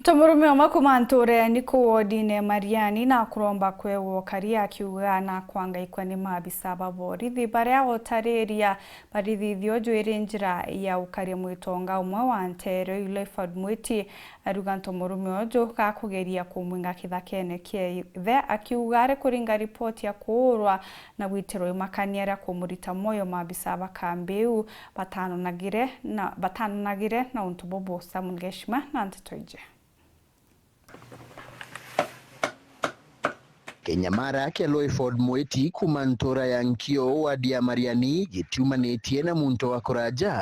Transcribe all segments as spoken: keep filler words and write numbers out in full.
Tumurume umwe kuma ntuura ya Niku wodine Mariani na kuromba kwewa ukari akiuga na kwangaikwa ni maabisa ba borithi baria utariria barithithio jwiri njira ya ukaria mwitonga umwe wa nteere uyu Clifford Mwiti. Ariuga ntumurume uju gakugeria kumwinga kithakene kia ithe, akiuga ari kuringa ripoti ya kuurwa na gwitirwa imakania ria kumurita mwoyo maabisa ba kambi iu batanonagire na, batanonagire na untu bubu. Samuel Geshima na nteto iji. Kinyamara kia Clifford Mwiti kuma ntura ya Nkio, wadi ya Mariani, gitiumanitie na muntu wa kuraja,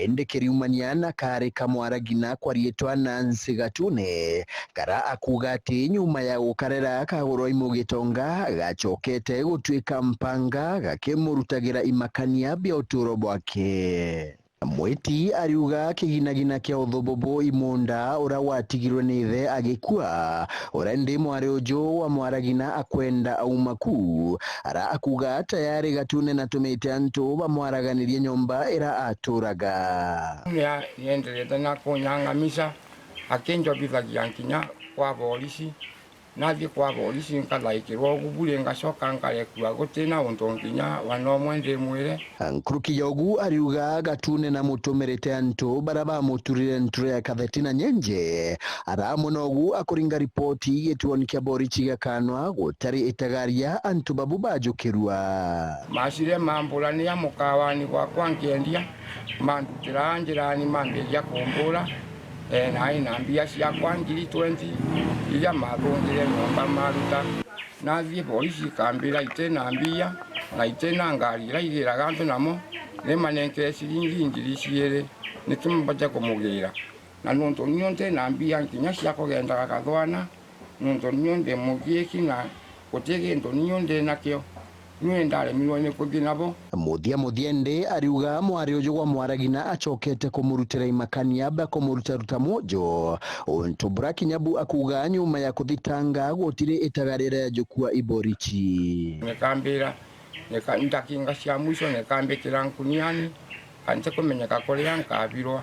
indi kiriumania na kari ka mwaragina kwa riitwa Nancy Gatune, kara akuuga ati nyuma ya gukarera kagurwa imu gitonga, gacokete gutuika mpanga gakimurutagira imakania bia uturo bwake. Mwiti ariuga kiginagina kia uthububu imunda uria gwatigirwe ni ithe agikua, uria indi mwari uju wa mwaragina akwenda auma ku, ara akuuga tayari Gatune natumite antu bamwaraganirie nyomba ira aturaga. Ni a-, nienderete na kunyang'amisa, akinjobithagia nkinya kwa borisi. Nathi kwa borisi nkathaikirwa ugu buri, ngacoka nkarekua gutina untu nkinya wa nomwe ndimwire. Nkuruki ya ugu ariuga Gatune namutumirite antu bara bamuturire nture ya katheti na nyenje. Ara amwe na ugu akuringa ripoti gituoni kia borisi gia Kanwa gutari itagaria antu babu bajukirua. Macire mambura ni ya mukawani gwakwa nkiendia, mandutira njirani mambiria kumbura. Eh, naai na mbia ciakwa ngiri twenty iria mathungire nyomba maruta. Nathii borisi ikambira iti na mbia na iti na ngari iria igiraga antu namo, nimanenkere ciringi ngiri ciiri, niki mbote kumugira? Na nontu nio nti na mbia nkinya cia kugendaga kathwana, nontu nio ndi mugiiki na guti gintu nio ndi nakio, nio ndaremirwe ni kuthi nabo. Muthia muthia indi ariuga mwari uju gwa mwaragina acokete kumurutira imakania ba kumurutaruta mwojo, untu bura kinya bu akuuga nyuma ya kuthitanga gutiri itagarira ya jukua iborichi. Nikambira, nika-, ndakinga cia mwisho nikambikira nkuniani, kanti kumenyeka kuria nkabirwa.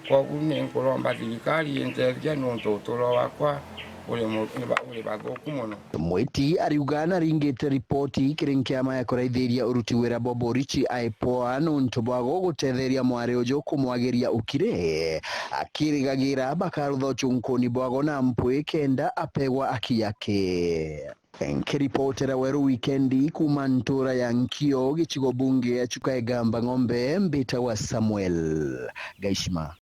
Kwogu ni nkuromba thirikari intethia nontu uturo wakwa uri mu-, uri ba-, uri bathuku mono. Mwiti ariuga naringite ripoti kiri nkiama ya kuraithiria uruti wira bwa borichi aipoa nontu bwago gutetheria mwari uju kumwagiria ukiri, akirigagira bakarutha ucunkuni bwago na mpwi kenda apegwa aki yake. Nkiripotera Weru Wikendi kuuma ntuura ya Nkio, gicigo bunge ya Chuka Igamba Ng'ombe, mbitagwa Samuel Gaishima.